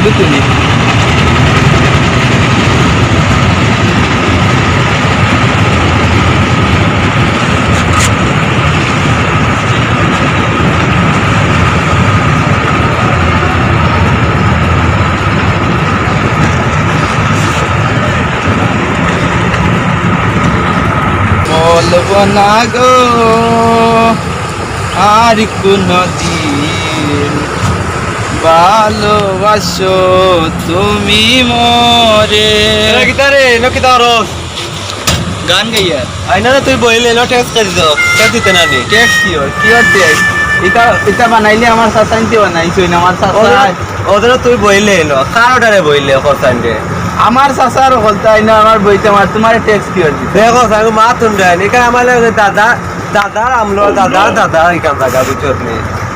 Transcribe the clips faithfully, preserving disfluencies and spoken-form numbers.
বুঝলি? বলবো না গো আর কোনদিন, ভালোবাসো তুমি মোরে। এ, কিতা রে, এনো কিতা করস? গান গাইয়ার। আইনা না, তুই বইলে এনো, ট্যাক্স কে দিত? কে দিতে না নি? ট্যাক্স কি হয়? কি হয় ট্যাক্স? ইটা, ইটা বানাইলে আমার চাচাইন্তে বানাইছইন, আমার চাচা। ওদের, ওদের তুই বইলে এনো, কার অর্ডারে বইলে, কোথায়? আমার চাচার হকলতা আইনা আমার বইতে আমার, তোমার ট্যাক্স কি হয়? দেখো, আমি মা তুন্ডা, এখানে আমার লাগে দাদা, দাদার আমলো, দাদার দাদা, এখান জাগা বুঝছত নি?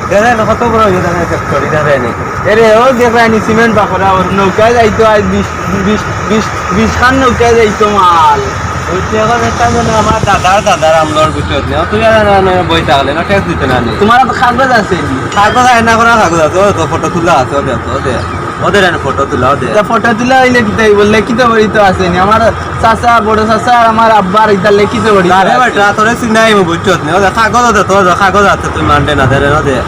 দেখেন, কত বড় হয়ে দেখেন ফ্যাক্টরি, দেখেন। এরে, ও দেখেন, সিমেন্ট বাকরা, ওর নৌকায় যাইতো আজ বিশ, বিশ, বিশ, বিশ খান নৌকায় যাইতো মাল। ওই যে এখন একটা মানে আমার দাদার দাদার আমলোর বুঝছত নি? ও তুই আর না, না, বই তাহলে, না, ট্যাক্স দিতে না নি? তোমার তো কাগজ আছে নি? কাগজ আছে না, করা কাগজ আছে, ও তো ফটো তুলা আছে, ও দেখো, ও দে। ওদের এনে ফটো তুলা, ওদের। তা ফটো তুলা হইলে কিতা হইব? লিখিত পড়িত আছে নি? আমার চাচা, বড় চাচা আর আমার আব্বার ইতা লিখিত পড়িত না রে আছে। বেটা, তোরে চিনাই মু বুঝছত নি? ওদের কাগজ, ওদের তোর কাগজ আছে, তুই মানতে না, ধরে ওদের।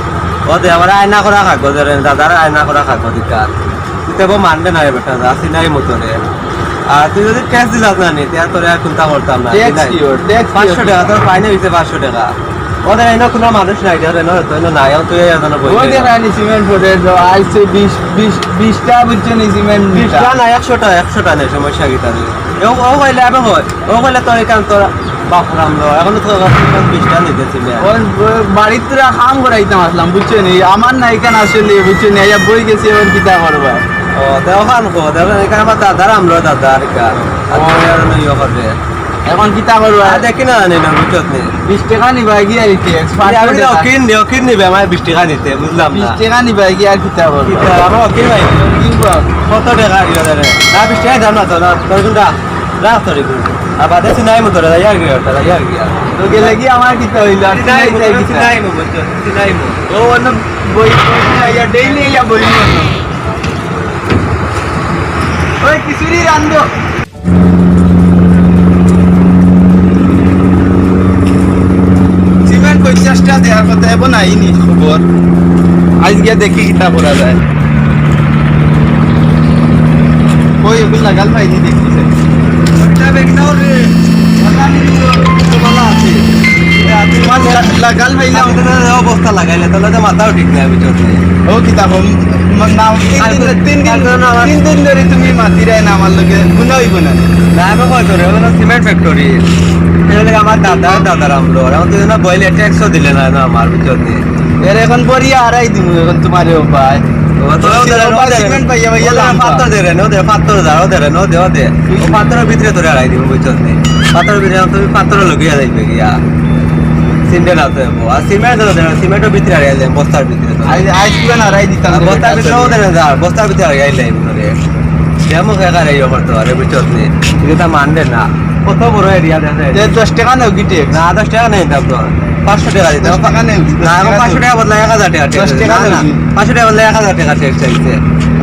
ওদের আবার আয়না করা কাগজ, ধরে দাদার আয়না করা কাগজ ইটা। তুই তো মানতে না রে বেটা, যা চিনাই মু তোরে। আর তুই যদি ট্যাক্স দিলাস না নি, তে আর তোরে আর চিন্তা করতাম না, ট্যাক্স চিনাই। কি ওর? ট্যাক্স কি ওর? পাঁচশো টাকা, তোর ফাইন হইছে পাঁচশো টাকা। ওদের এনে কোনো মানুষ নাই, ধরে না, তো এনে নাই, এখন তুই এই জানো বই ওই দে। যে রানি সিমেন্ট ফোটে, তো আইছে বিশ, বিশ, বিশটা বুঝছো নি সিমেন্ট বিশটা নিতা। না, একশোটা, একশোটা নেই, সমস্যা কি তাহলে? ও, ও কইলে আমি হয়, ও কইলে তো এখান তোর বাপরাম লো, এখন তো বিশটা নিতে সিমেন্ট। ওই, ওই বাড়ির তোরা কাম করাইতাম আসলাম, বুঝছো নি? আমার নাই কেন আসলে, বুঝছো নি? আইয়া বই গেছি, এবার কিতা করবা? ও, দেওখান কো, দেওখান, এখানে আমার দাদার আমলো দাদা আর কি। আর ও। তুমি আর নইও করবে। এখন কিতা করবা? আর দেখি না, জানি না, বুঝছত নি? বিশ টাকা নিবা কি আর কি, আরে, পাঁচশো আমি টাকা। অকিন নি-, অকিন নিবে আমার বিশ টাকা নিতে, বুঝলাম না। বিশ টাকা নিবা কি আর কিতা করবা? কিতা, আমার অকিন ভাই। কিনবা? কত টাকা দিও তাহলে? না, বিশ টাকা দাম না তো, না, তোর কোনটা? রাখ তোর এগুলো। আর বাদে সিনাই মতো রে, যাই আর কি, ওটা যাই আর কি। তো গেলে কি আমার কিতা হইলো? আর সিনাই সিনাই মতো, যাই কিতা? সিনাই মতো, বুঝছো? সিনাই মতো। ও, অন্য বই, বই নিয়ে আইয়া, ডেইলি আইয়া বই নিয়ে অন্য। ওই, খিচুড়ি রান্ধো। সিমেন্ট পঞ্চাশটা দেওয়ার কথা, এখন আইনি খবর। আইজ গিয়া দেখি কিতা করা যায়। ওই, ওগুলো লাগাল পাইনি দেখি। ওটা বেগনাও রে। ওটা আমি তো ভালো আছি। তোমার লা-, লাগাল পাইলাম। আমি তো অবস্থা লাগাইলে, তাহলে তো মাথাও ঠিক নাই, বুঝছো? ও কিতা কম? না, তিন দিন, তিন দিন, তিন দিন ধরি তুমি মাতিরায় না আমার লগে, গুনা হইব না। না, আমি কই তোরে, ওখানে সিমেন্ট ফ্যাক্টরি। এটা লাগে আমার দাদা, দাদার আমলো। এখন তুই না বইলে ট্যাক্সও দিলে না, না আমার ভিতরে। এর এখন বরিয়া হারাই দিব, এখন তোমারে ও ভাই। ও তো ওদের, ওদের, সিমেন্ট পাইয়া, পাইয়া ওদের লাম্বা। পাথর দে রে, ওদের পাথর দে, ওদের, ওদের, ওদের। ও পাথরের ভিতরে তোরে হারাই দিব, বুঝছো নি? পাথরের ভিতরে তুমি পাথর লুকিয়ে যাইবে গিয়া। সিমেন্ট আছে, আর সিমেন্ট আছে, সিমেন্টের ভিতরে হারাই যাবে, বস্তার ভিতরে। আই-, আইসক্রিম হারাই দিতাম আর রে বস্তার বেটা, ভিতরে চলো। ওদের যা, বস্তার ভিতরে হারাই যাইবে তোরে। যেমন জায়গা রে, ইয়ে করতে পারে, বুঝছো নি? কিন্তু তা মানবে না। কত বড় এরিয়া দেখে। যে দশ টাকা নেও কি ট্যাক্স? না, দশ টাকা নেই, দাম তো। পাঁচশো টাকা দিতে দশ হবে। টাকা নেই, না, দশ এখন টাকা পাঁচশো নেই। টাকা বদলে এক হাজার টাকা ট্যাক্স। দশ টাকা না, না, নেই। পাঁচশো টাকা বদলে এক হাজার টাকা ট্যাক্স চাইছে।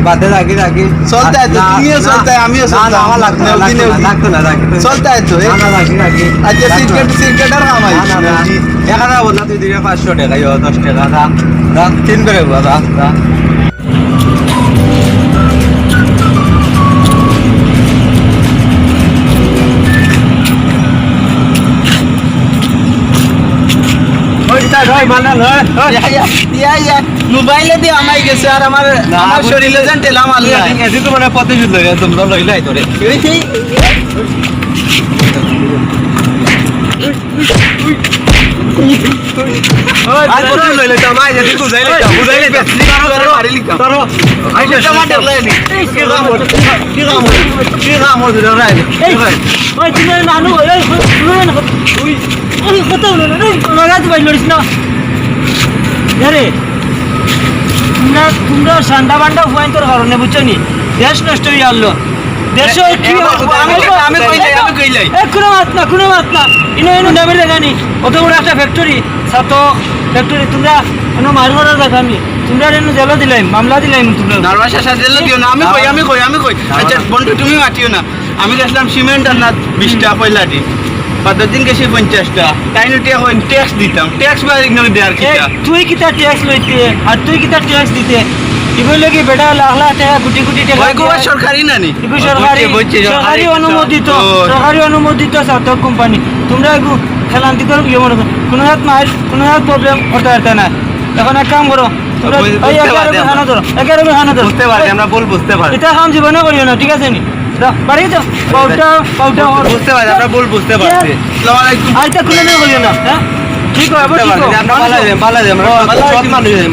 বাদে রাখি, রাখি। চলতে আছে, না, তুমিও না, চলতে, আমিও না, চলতে। না, আমার লাগতো না, নেও কি, লাগতো নেও না, কি? লাগতো না, লাগতো না। চলতে আছে, না, না, রাখি, রাখি। আচ্ছা, লাগতো না। সিগারেট, সিগারেটের কাম না, আইছে না, না। নাকি? এক হাজার বদলে তুই দিবে পাঁচশো টাকা, ইয়ো, দশ টাকা, না, না, তিন করে বদলে, না, না। ওই, কিতা রে, মানা নয়, ওই। ইয়া, ইয়া, ইয়া, ইয়া। মোবাইলে দি আমাই গেছে আর আমার, না, আমার বুঝছি। শরীরে যেন ঠেলা মারলা। এদিকে, এদিকে তো মানে পথে যুদ্ধ হয়ে তোমরা লইলাই তোরে। এই, এই। আর কত লইলে তো আমায় যদি বুঝাইলে তো, বুঝাইলে তো। ধরো, ধরো, মারিলি তো। ধরো। আই, আচ্ছা, আমার দেখলাই নি। কি কাম হলো? কি কাম হলো? কি কাম হলো? ধরো, রাইট। এই, ওই, তুমি মানু, ওই, ওই, ওই, ওই, ওই, কথা বলো না, এই, ওরা তো বাইর করিস না। আরে, তোমরা, তোমরা সান্ডা বান্ডা ফুয়াইন্তর কারণে, বুঝছো নি? দেশ নষ্ট হয়ে গেল। দেশো কি এ, এ, আমি, আমি কইলাই, আমি কইলাই। এ, কোনো মাত না, কোনো মাত না। ইনো, ইনো নামের জায়গা নি। অত বড় একটা ফ্যাক্টরি, সাতক ফ্যাক্টরি, তোমরা কোনো মার করার জায়গা নি। তোমরা এনে জেলো দিলাইমু, মামলা দিলাইমু তোমরা। নার্ভাস আশা জেলো দিও না, আমি কই, আমি কই, আমি কই। আচ্ছা, বন্ধু, তুমি মাতিও না। আমি গেছিলাম সিমেন্ট আনাত বিশটা পয়লা দিন, বাদর দিন গেছি পঞ্চাশটা। তাইন উঠিয়া কইন ট্যাক্স দিতাম, ট্যাক্স বা ইগনোর দেয়ার কিতা? তুই কিতা ট্যাক্স লইতে আর তুই কিতা ট্যাক্স দিতে? ইগুর লাগি বেটা লাখ লাখ টেকা, কোটি কোটি টেকা ওই গোয়া দিয়া সরকারি না নি? ইগু সরকারি, বুঝছি, বুঝছি, সরকারি সরকারি অনুমোদিত, ও। সরকারি অনুমোদিত ছাতক কোম্পানি। তোমরা এগু খেলান্তি করো, ইয়ে মনে করো। কোনো হাত মাইর, কোনো হাত প্রবলেম করতে পারতে না। এখন এক কাম করো, তোমরা বুঝ-, এই বুঝতে এগারো পারছি আমরা। হানো ধরো, এগারো হানো ধরো। বুঝতে পারছি, আমরা ভুল বুঝতে পারছি। এটা কাম জীবনে করিও না, ঠিক আছে নি? যাও, বাড়ি যাও। পাউটা, পাউটা ওর। বুঝতে পারছি, আমরা ভুল বুঝতে পারছি। ইয়া। আসসালামু আলাইকুম। আইতা কোনো দিন করিও না, হ্যাঁ? ঠিক হয়, বুঝতে ঠিক পারছি, হয়। আমরা ভালো হয়ে যাই, ভালো হয়ে যাই, আমরা ও, সৎ, ভালো সৎ হয়ে মানুষ হয়ে যাই।